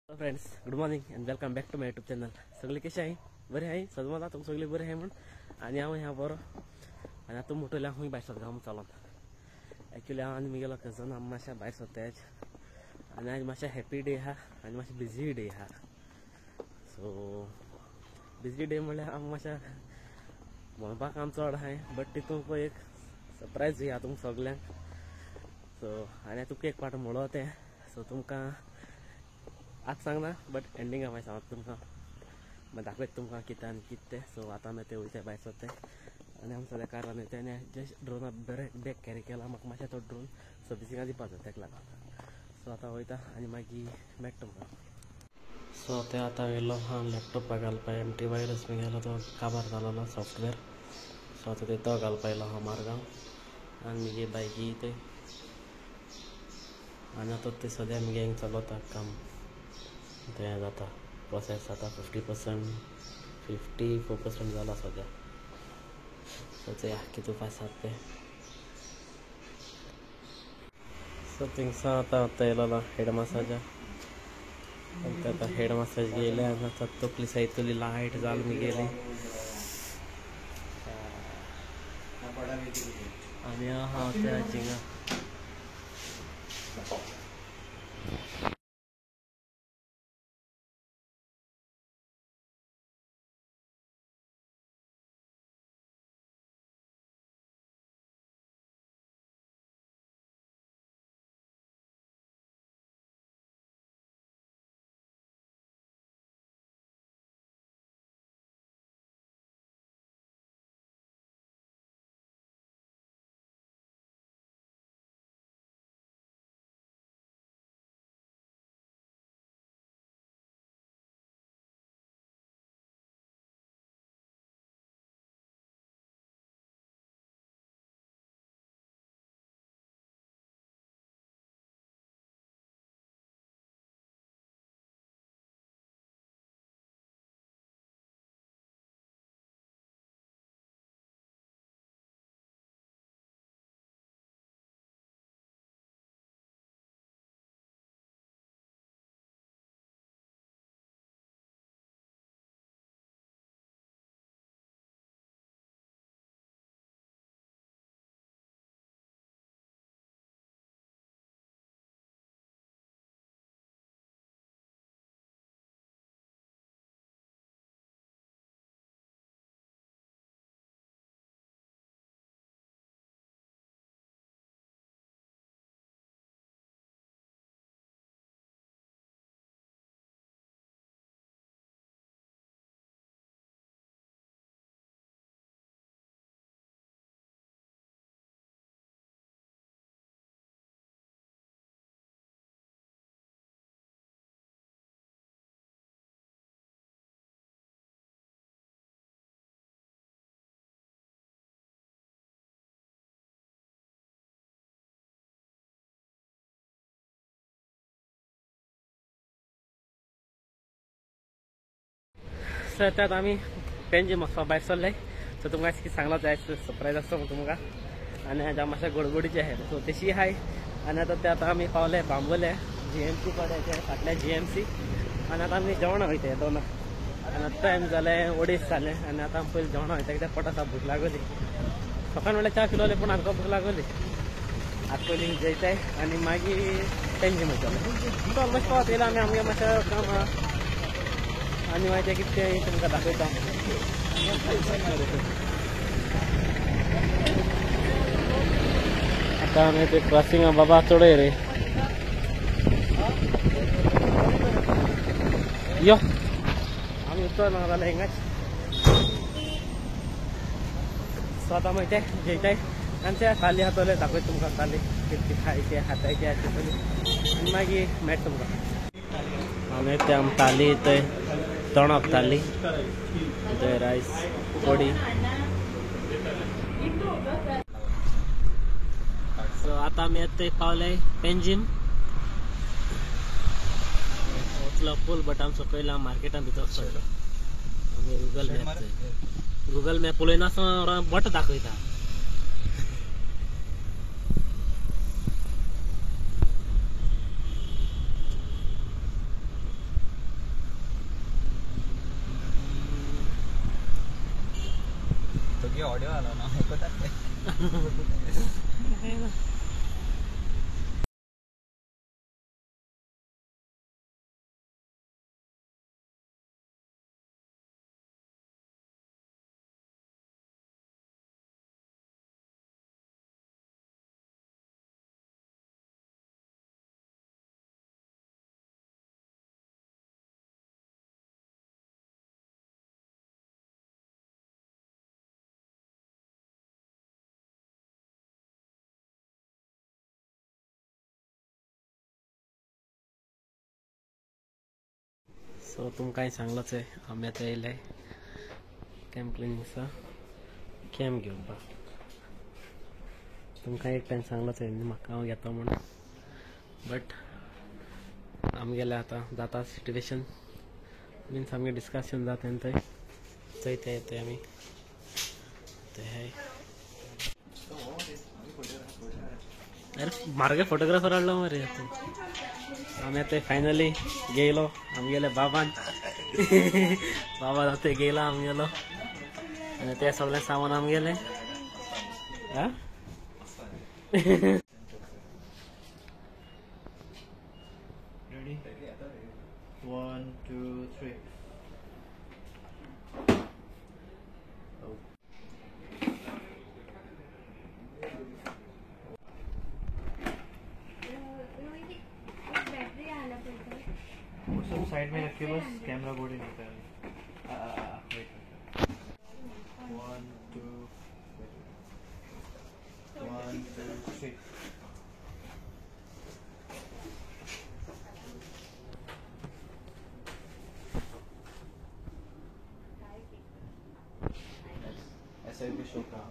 Hello friends, good morning and welcome back to my YouTube channel. सगळे कशे आहे? बरे आहे सदमाता तुम सगळे बरे आहे म्हण. आनी हांव ह्या बरो आनी आतां मोटोल्या खूंय भायर सरता हांव चलोन. एक्चुअली हांव आनी म्हगेलो कजन आमी मातशें भायर सरता आज. आनी आज मातशें हॅपी डे आहा आनी मातशें बिजी डे आहा. सो बिजी डे म्हणल्यार आमी मातशें भोंवपाक काम चड आहाय, बट तितूंक एक सरप्रायज आहा तुमकां सगल्यांक. सो आनी तुमकां एक पाट म्हणलो तें, सो तुमकां आज सांगना बट एंडिंग हांव सांगता तुमकां, मागीर दाखयता तुमकां कितें आनी कितें तें. सो आतां आमी ते वयता भायर सरता आनी आमी सद्या कारान वयता आनी जस्ट ड्रोना बरें बॅग कॅरी केला म्हाका, मातशें तो ड्रोन सर्विसिंगा दिवपाचो तेका लागून. सो आतां वयता आनी मागीर मेळटा तुमकां. सो ते आतां येयलो आहा लॅपटॉपाक घालपा, एम टी वायरस गेलो तो काबार जालोलो सॉफ्टवेअर. सो आतां ते तो घालपा येयलो आहा मार्गांव आनी मुगे बायकी ते. आनी आतां ते सद्या मुगे हिंगा चलता काम, तें जाता प्रोसेस जाता 50% 54% जाला सद्या. सो चोया कितू फास्ट जाता तें. सो थिंगसां आतां आतां येयलोलो हेड मसाजा, आनी आतां हेड मसाज घेयले आनी आतां तकली सायतली लायट जाल मुगेली. आनी आहा त्या हिंगा सो आतां आमी पेंजीम वचपा भायर सरले. सो तुमकां कितें सांगलां जाय सरप्रायज आसता म्हूण तुमकां. आनी आज मातशें गडबडीचें आहा, सो तशी आहाय. आनी आतां ते आतां आमी पावले बांबोले GMC कडेन, फाटल्या GMC. आनी आतां आमी जेवणां वयता दोना. आनी आतां टायम जालें 2.5 जालें आनी आतां आमी पयलीं जेवणां वयता कित्याक पोटा भूक लागली. सकाळ म्हणल्यार च्या पिलोले पूण आमकां भूक लागली. आतां पयलीं जेयताय आनी मागीर पेंजीम वयतले. सो ऑलमोस्ट पावत येयला आमी आमगे मातशें काम आहा आनी मागीर तें कितें तुमकां दाखयता. आतां आमी ते क्रॉसिंग बाबा चडय रे यो आमी उतर ना जाल्यार हिंगाच. सो आतां मागीर ते जेयताय आनी ते थाली हातले दाखयता तुमकां, थाली कितें खाय ते खाताय ते आनी मागीर मेळटा तुमकां. आनी ते आमी थाली थंय तोणाक थाली, थंय रायस कोडी. सो आतां आमी थंय पावले पेंजीम. वतलो पूल बट आमी सकयला मार्केटान भितर सरलो. आमी गुगल मॅप, गुगल मॅप पळयनासतना बोट दाखयता. ऑडियो आलो ना ऐकता. सो तुमकां सांगलाच आहे आमी आतां येयले कॅम्प क्लिनिंगचा कॅम्प घेवपाक. तुमकां एक टायम सांगलाच आहे म्हाका हांव घेता म्हूण, बट आमगेले आतां जाता सिट्युएशन मिन्स आमगे डिस्कशन जाता न्ही थंय चोयता येता आमी ते. अरे मार्गे फोटोग्राफर हाडलो मरे. आतां आमी आतां फायनली गेलो आमगेले बाबान बाबा आतां गेला आमगेलो आनी ते सगळें सामान आमगेलें. आं Ready? 1, 2, 3. वो सब साइड में रखिए, बस कैमरा बोर्ड ही निकाल. Wait, 1 2 1 2 3. ऐसे भी शो का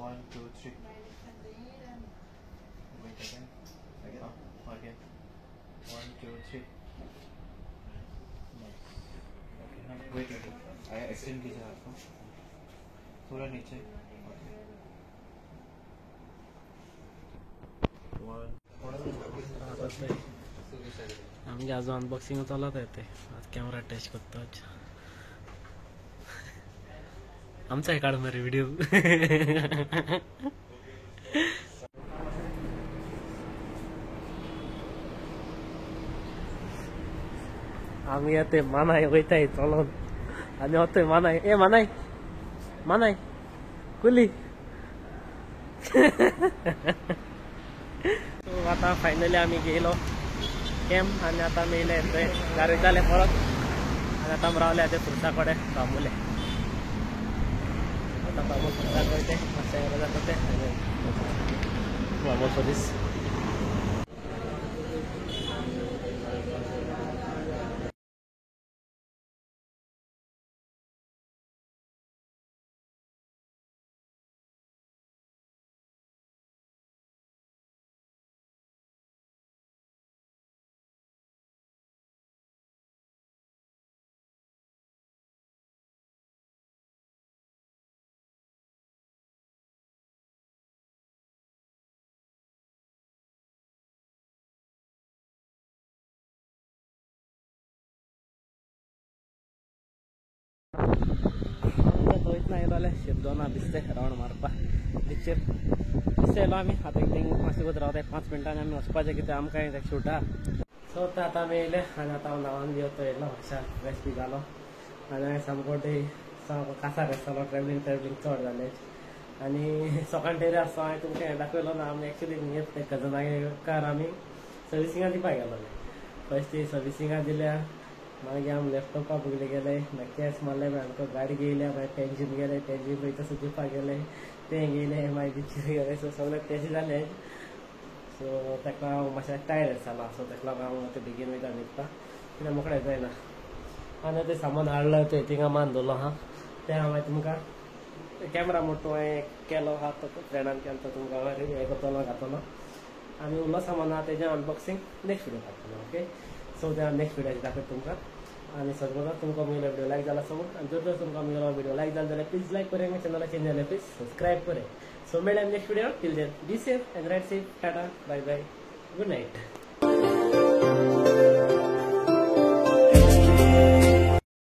1 2 3. Wait again. Again. 1 2 3. Nice. Okay, हाँ wait wait. Extend कीजिए हाथ को थोड़ा नीचे. Okay. 1. आमगे अजून अनबॉक्सिंग चलत आहे ते कॅमेरा अटॅच करतो. आमचा काढ मरे व्हिडिओ. आमी आतां मानाय वयताय चलोन आनी वतय मानाय. ए मानाय मानाय कुली. आतां फायनली आमी गेलो कॅम्प आनी आतां आमी येयले थंय गाडी जाले परत आनी आतां आमी रावले आतां फुरसा कडेन बांबुले. आतां बांबूल फुरसाक वयते मातशें जाता तें बांबूल फॉर दीस. वयतना येयलो शिरदोना बिस्ते रावंड मारपाक बिचीर बिस्ते येयलो आमी. आतां थिंग मातशें वत रावता 5 मिनटांनी आमी वचपाचें कितें आमकां शूटा. सो आतां आमी येयले आनी आतां हांव न्हांवन बी वता येयलो मातशें फ्रेश बी जालो आनी हांवें सामको सामको कासार आसतालो. ट्रॅवलिंग ट्रॅवलिंग चड जालें आनी सकाळीं आसता हांवें तुमकां हें दाखयलो ना. आमी एक्चुली मुगे कजनागे कार आमी सर्विसिंगा दिवपाक गेलोले. फर्स्ट ती सर्विसिंगा दिल्या, मागीर आमी लॅपटॉपा बगले गेले, मागीर कॅश मारले, मागीर आमकां गाडी घेयल्या, मागीर पेन्जीम गेले, पेन्जीम वयता तसो दिवपाक गेले, तें घेयले, मागीर बिचीर गेले. सो सगळें तेजें जालें. सो ताका हांव मातशें टायर्ड जालां. सो ताका लागून हांव आतां बेगीन वयता न्हिदपाक, कित्याक मोकळें जायना. आनी तें सामान हाडलें तें थिंगा मान दवरलो आहा तें हांवें तुमकां कॅमेरा मोटो हांवें केलो आहा तो फ्रेंडान केलो तो तुमकां हें करतलो घातलो. आनी उरलो सामान आहा तेजें अनबॉक्सिंग नेक्स्ट व्हिडियो घातलो. ओके, सो ते हांव नेक्स्ट व्हिडियोचेर दाखयता तुमकां. आनी सगळो तुमकां म्हगेलो व्हिडियो लायक जाला समज आनी जर तुमकां म्हगेलो व्हिडियो लायक जालो जाल्यार प्लीज लायक करें, चॅनलाचेर जाल्यार प्लीज सबस्क्रायब करें. सो मेळया next video. Till then be safe and ride safe. Tata, bye bye, good night.